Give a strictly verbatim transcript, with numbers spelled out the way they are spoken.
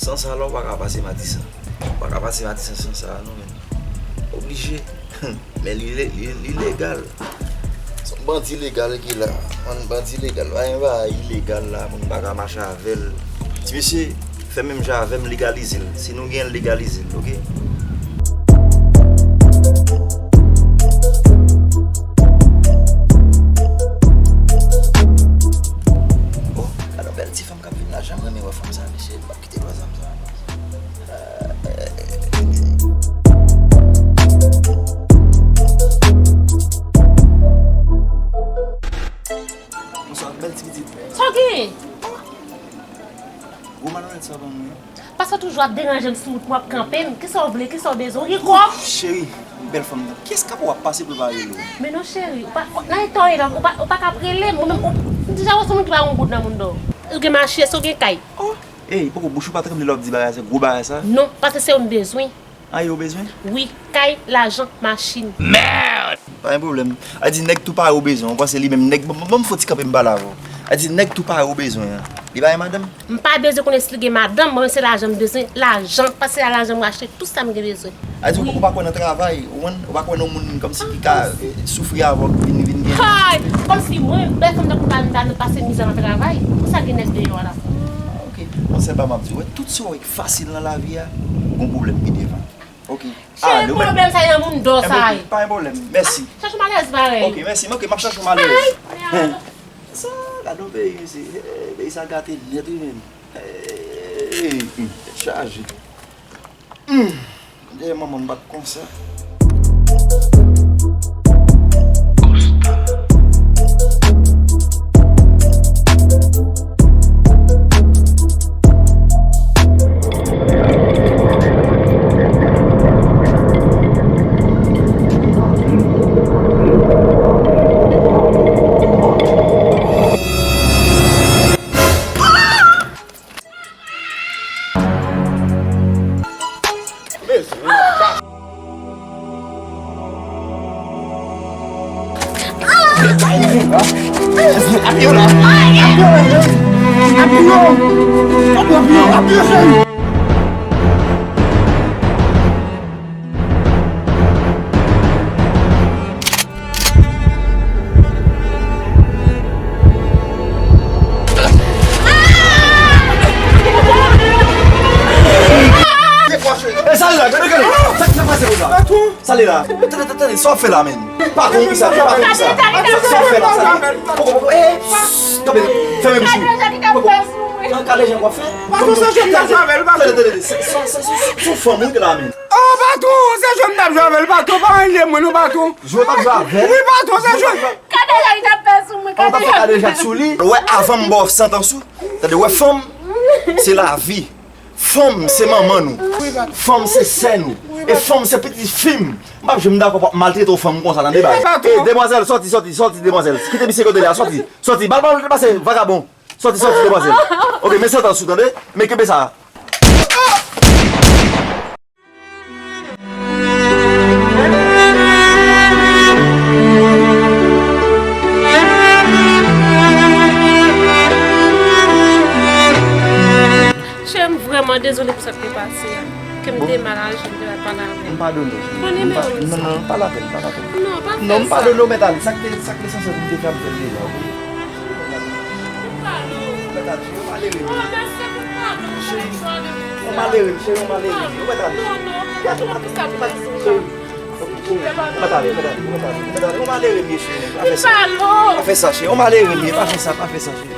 San sa la, ou pa ka pase Matisan. Ou pa ka pase Matisan san sa, non, men. Oblije. Men li, li, li, li legal. Se yon bandi legal ki la. Yon bandi legal. Pa gen bagay ilegal la, moun pa ka mache avè l. Ti mesye, fè menm jan avè m, legalize l. Si nou gen l, legalize l, oke? Oh, gade yon bèl ti fanm k ap vin la. Jan m renmen wè fanm sa, mesye. M p ap kite lwa zam sa, non. Bonswa, bèl ti pitit. Sa w genyen? Gwo malonèt sa w ban mwen. Paske w toujou ap deranje m sou wout mwen, w ap kanpe m. Kisa w vle? Kisa w bezwen? Ou gen kòb? Cheri, bèl fanm nan. Kiyès k ap wè w ap pase pou l pa rele w? Men non, cheri, ou pa, nan eta w ye la, ou pa, ou pa ka ap rele m. Ou menm, ou, m deja wè se yon moun ki pa gen yon goud nan mouda w. Ou gen machin, èske w gen kay? Oh! Ey, poko, bouch ou pa tranble lè w ap di bagay sa, gwo bagay sa? Non, paske se yo m bezwen. An, yo bezwen? Wi, kay, lajan, machin. Mèd! Pa gen pwoblèm. A di nèg tou pare w bezwen. Ou panse li menm nèg, bon, bon, bon, fò ti kanpe m pale avè w. A di nèg tou pare w bezwen an. Li pa gen madanm? M pa bezwen konnen si l gen madanm, mwen se lajan m bezwen, lajan, paske se lajan m achte tout sa m gen bezwen. A di ou, wi, ou pa kwè nan travay, ou konprann? Ou pa kwè nan moun kòmsi ki ka, eh, soufri avè w, vin, vin gen. Hay! Kòmsi mwen, bèl fanm tankou m pa, m pa nan pase mizè nan travay. Pou sa gen nèg deyò a la. Ah, ok. Bon, sèl bagay m ap di w, wè, tout sa w wè k fasil nan lavi a, gon pwoblèm ki devan. Ok. Cheri, pwoblèm sa nan moun dò sa. Pa gen pwoblèm, mèsi. Chache malèz parèy. Ok, mèsi. Ok, m ap chache malèz. Ay, mèd. Sa, gade yon peyi, mesye. Eh, peyi sa gate nèt, wi, menm. Ey, hmm, tèt chaje. Hmm, dèyè manman m pa t konsa. E sa li la, gade, gade. Sa k ap pase konsa? Sa li la. Tande, tande, tande, sa w ap fè la, menn? Patwon, kisa, patwon, kisa? Sa w ap fè la, sa li? Poko, poko, eh, kanpe, fèmen bouch ou. Poko. An, gade jan w ap fè. Patwon, se jwèt m ap jwe avè l, patwon. Tande, tande, tande, se, se, se, se, se yon fanm wi k la, menn. Oh, patwon, se jwèt m ap jwe avè l, patwon, pa anyen mwen non, patwon. Jwèt w ap jwe avè l? Wi, patwon, se jwèt. Kadejak li t ap fè sou mwen, Kadejak. An, w t ap fè Kadejak sou li? Wè, avan m ba w santans ou, tande, wè, fanm, se lavi. Fanm, se manman nou. Wi, patwon. Fanm, se sè nou. Wi, patwon. E fanm, se pitit fi m. M p ap janm dakò pou ap maltrete yon fanm konsa, tande, baz. Wi, patwon. E, demwazèl, sòti, sòti, sòti, demwazèl. Kite misye kote li a, sòti. Sòti, ba l, ba l pase, vagabon. Sòti, sòti, demwazèl. Ok, men santans ou, tande. Men kenbe sa. Cheri, m vrèman dezole pou sa k te pase a. Ke m te mal aji, m te mal pale avè w. M padone w, cheri. Pran nimewo m sa. Non, non, non, pa lapèn, pa lapèn. Non, pa fè sa. Non, m padone w, mèt ale. Sa k te, sa k te sanse pou m te fè, m fè l deja, ok? M padone w. Mèt ale, cheri, w malere, wi. Oh, mèsi pou padon. Cheri, w malere, cheri, w malere. Ou mèt ale. Non, non, pa pou sa pou sa. Cheri. Ou mèt ale, ou mèt ale, ou mèt ale, ou mèt ale. Ou malere, m ye, cheri. Pa fè sa. Pa fè sa, cheri. Ou malere, m ye. Pa fè sa, pa fè sa, cheri.